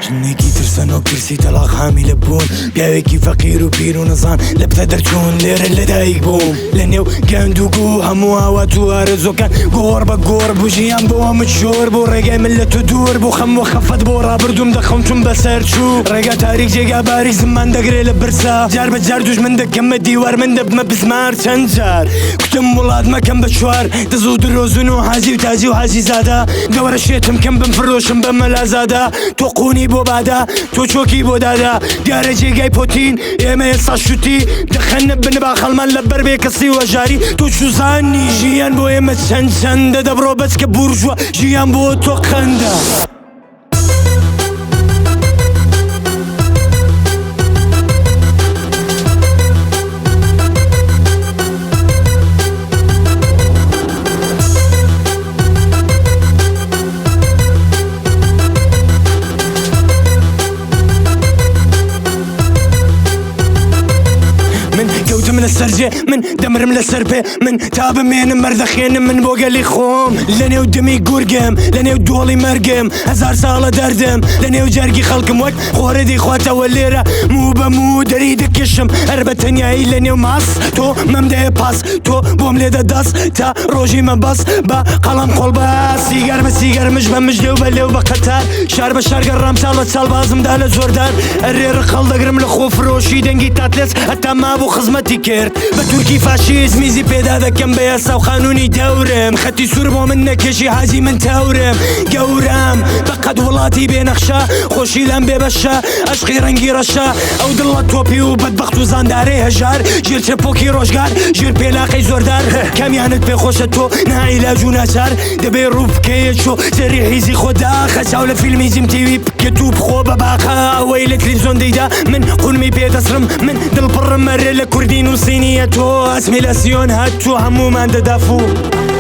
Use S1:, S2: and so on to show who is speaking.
S1: ژنێکی ترسەنۆک ترسی تەڵاق حامیلە بوون، پیاوێکی فەقیر و پیر و نەزان لە پتە دەرچوون. لێرە لەدایک بووم لە نێو گەند و گوو، هەموو ئاوات و ئارەزووەکان گۆڕ بە گۆڕ بوو. ژیان بۆ من شۆر بوو، ڕێگای من لە تۆ دوور بوو، خەم و خەفەت بۆ ڕابردووم دەخەم چون بەسەر چوو. ڕێگا تاریک جێگا باریک زمان دەگرێ لە برسا، جار بە جار دوژمن دەکەمە دیوار من دەبمە بزمار. چەند جار کوتم وڵات مەکەم بە چوار دز و درۆزن و حاجی و تاجی و حاجی زادە، گەوەرە شێتم کەم بم فرۆشم بە مەلازادە. تۆ قوونی بۆ بادا، تۆ چۆکی بۆ دادا، دیارە جێگای پۆتین ئێمە ئێستا شوتی دەخەنە بن باخەڵمان لەبەر بێ کەسی و هەژاری. تۆ چوزانی ژیان بۆ ئێمە چەند چەندە، دەبڕۆ بەچکە بورژوا ژیان بۆ تۆ قەندە. من کەوتم لەسەر جێ، من دەمرم لەسەر پێ، من تا بمێنم مەردەخێنم من بۆ گەلی خۆم. لەنێو دمی گورگم، لەنێو دۆڵی مەرگم، هەزار ساڵە دەردم لەنێو جەرگی خەڵکم وەک خۆرە دەیخواتەوە لێرە موو بە موو دەری دەکێشم هەر بە تەنیایی لەنێو ماس. تۆ مەمدەیە پاس، تۆ بۆم لێدە دەست تا ڕۆژی مەبەست، بە قەڵەم قۆڵ بە سیگار بە سیگار، مژ بە مژ، لێو بە لێو بە قەتار، شار بە شار گەڕام چاڵ بە چاڵ بازم دا لە زۆردار. ئەرێ ڕق هەڵدەگرم لە خۆفرۆشی دەنگی تاتلێس، هەتا مابوو خزمەتی کرد بە تورکی فاشیست، میزی پێدا دەکەم بە یاسا و قانونی دەورم، خەتی سوور بۆ من نەکێشی حاجی من تەورم. گەورەم بەقەد وڵاتی بێ نەخشە، خۆشی لام بێ بەشە، ئەشقی ڕەنگی ڕەشە، ئەو دڵە تۆپی و بەدبەخت و زاندارەی هەژار، ژێر چەپۆکی ڕۆژگار، ژێر پێلاقەی زۆردار. کامیانت پێخۆشە تۆ ناعیلاج و ناچار، دەبێ ڕوو بکەیە چۆ سەری حیزی خۆدا، خەچاو لە فیلمی جیم تیوی بکەت و بخۆ بە باخە ئەوەی لە تلفزیۆن دەیدا. من قونمی پێ دەسڕم، من دڵپڕم مەرێ لە کوردی نووسینیە تۆ، ئەسمیلاسیۆن هات و هەموومان دەدافوو.